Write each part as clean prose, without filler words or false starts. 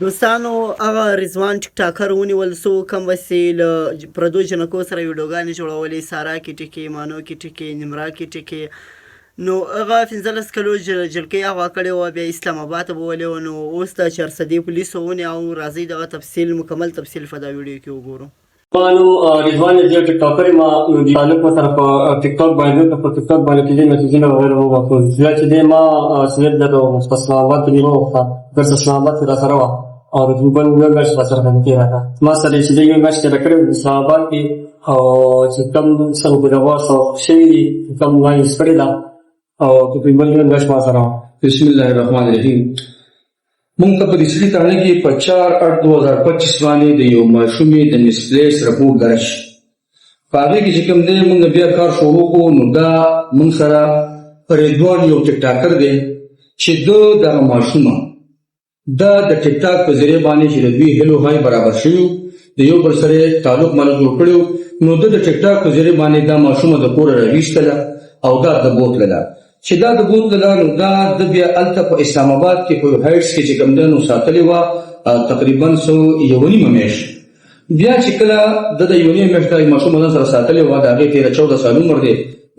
دوستانو، هغه رضوان ټیک ټاکر ونیول سو، کوم وسې له پردو جنکو سره ویډیوګانې جوړولې، سارا کې ټکي، مانو کې ټکي، نمرا کې ټکي. نو هغه 15 کلو جلکۍ اغوا کړې وه، بیا اسلام آباد ته بوولې وه. نو اوس د چارسدې پولیسو ونیو او راځئ دغه تفصیل، مکمل تفصیل په دا ویډیو کې وګورو. نو رضوان یې ټیک ټاکر ما، نو د تعلق سره په ټیک ټاک باندې، په ټیک ټاک باندې چې میسجونه وغیرہ وکړو. بیا چې دی ما سید د اسلام آباد ته نیمه وخته ګرځ، اسلام آباد کې را سره وه او تقریبا یو میاشت را سره تېره کړه. ما سره چې دی یو میاشت تېره کړې اسلام آباد کې، او چې کوم څه په دغه څه شوي دي، کوم ما یې کړې ده، او تقریبا یو میاشت ما سره وه. بسم الله الرحمن الرحیم. مونږ ته په دې سړي تاڼه کې په 4/8/2025 باندې د یو ماشومې د مسپلیس رپورټ درج. په هغې کې چې کوم دی، مونږ بیا کار شروع کړو. نو دا مونږ سره رضوان یو ټیک ټاکر دی چې ده دغه ماشومه دا د ټیک ټاک په ذریعه باندې چې د دوی هلو های برابر شوي، د یو بل سره تعلق باندې جوړ کړی، نو ده د ټیک ټاک په ذریعه باندې دا ماشومه د کوره راویستله او دا د بوتلله. چې دا د بوتلله، نو دا د بیا هلته په اسلام آباد کې په هایټس کې چې کوم دی نو ساتلې وه تقریبا څه یوه نیمه میاشت. بیا چې کله د یوه نیمه میاشت دا ماشومه ځان سره ساتلې وه، د هغې 13 14 سال عمر دی،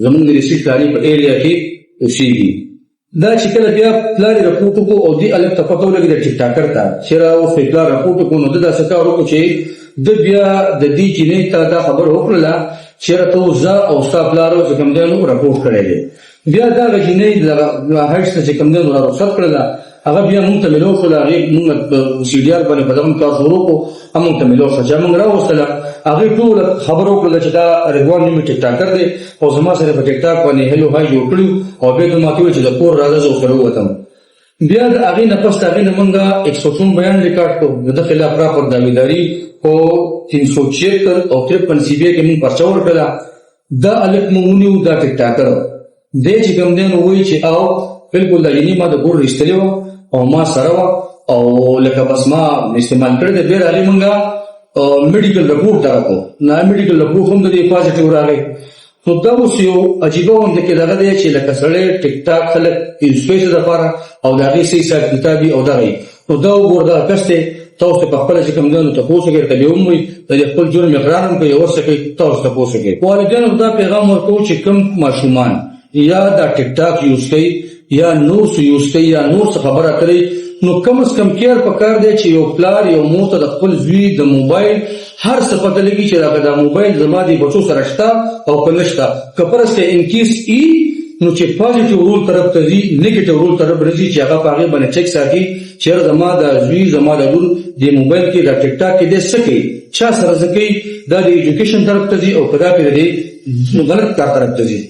زمونږ د ریسیټ تاڼې په ایریا کې اوسېږي. دا چې کله بیا پلار یې رپورټ وکړو او دې هلک ته پته ولګېده، ټیک ټاکر ته، چې را اوس یې پلار رپورټ وکړو، نو ده داسې کار وکړو چې ده بیا د دې جینۍ ته دا خبره وکړله چې یاره ته اوس ځه او ستا پلار چې کوم دی نو رپورټ کړی دی. بیا دغه جینۍ دغه هایټس ته چې کوم دی نو را رخصت کړله. هغه بیا مونږ ته میلو شوله. هغې مونږ په سی ډي آر باندې په دغه کار شروع کړو، هم مونږ ته میلو شوه. چې مونږ راوستله، هغې ټوله خبره وکړله چې دا رضوان نومې ټیک ټاکر دی او زما سره په ټیک ټاک باندې هلو های جوړ کړي او بیا ته ماته وویل چې د کور راځه، زه ورسره ووتم. بیا د هغې نه پس د هغې نه مونږ 104 بیان ریکارډ کړو. د ده خلاف پراپر دعویداري په 376 او 53 سی بي کې مونږ پرچه ورکړله. دا هلک مونږ ونیو. دا ټیک ټاکر دی چې کوم دی نو وایي چې او بالکل دا جینۍ ما د کور ایستلې وه او ما سره وه او لکه بس ما استعمال کړی دی. بیا هغې مونږه میډیکل رپورټ دغه کو نه، میډیکل رپورټ هم د دې پازیټیو راغی. نو دا اوس یو عجیبه غونډه کې دغه دی چې لکه سړی ټیک ټاک خلک سپیس دپاره او د هغې صحیح حساب کتاب او دغه. نو دا وګوره، دغه کس دی، تاسو په خپله چې کوم دی نو تپوس وکړئ، ته به هم وایي، د دې خپل جرم اقرار هم کوي او څه کوي. تاسو تپوس وکړئ. والدینو ته دا پیغام ورکوو چې کوم ماشومان یا دا ټیک ټاک یوز کوي یا نور څه یوز کوي یا نور څه خبره کوي، نو کم از کم کیر پکار دی چې یو پلار یو مور ته د خپل زوی د موبایل هر څه پته لګي چې دا د موبایل زما د بچو سره شته او که نشته. که فرض کړئ ان کیس ای، نو چې پازیټیو رول طرف ته ځي، نیګیټیو رول طرف نه ځي، چې هغه په هغې باندې چک ساتي چې یاره زما د زوی، زما د لور د موبایل کې د ټیک ټاک کې دی څه کوي، چا سره څه کوي، دا د ایجوکیشن طرف ته ځي او که دا پرې د غلط کار طرف ته ځي.